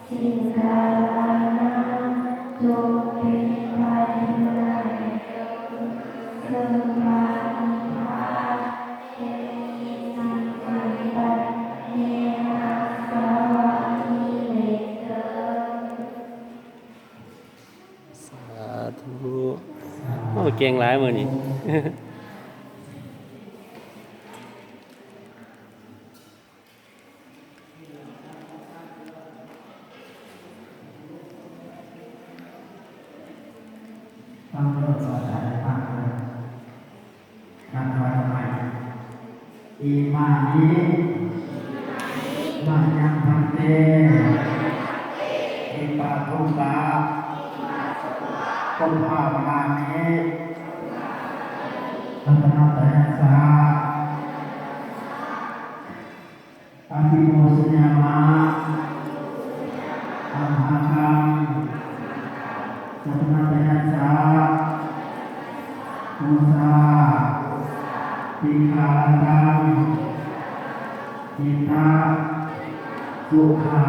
ສິ່ງໃດໆມາ ຈົ່ງເປັນໄປເພື່ອໃຫ້ເກີດເຊິ່ງພະນິບພານ ເປັນທີ່ສຳບັນແດ່ອາສະວະນິເລດເທີນ. ສາທຸ. ໂອ້ ເກັ່ງຫຼາຍມື້ນີ້. ຟັງເດີ ຂໍໃສ່ຟັງເດີ ກາບຖວາຍດອກໄມ້. ອິມານິ ມະຍັງ ພັນເຕ ວິປະທຸງກະ ປຸບພາວະນາມິ ລັດຕະນະຕະຍັດສະ ອະທິປູຊະຍາມະ ອັງຄະກັງ ສັດຕະນະຕະຍັດສະ ປູຊາ ຕິຄາລະຕັງ ຫິຕະ ສຸຂາ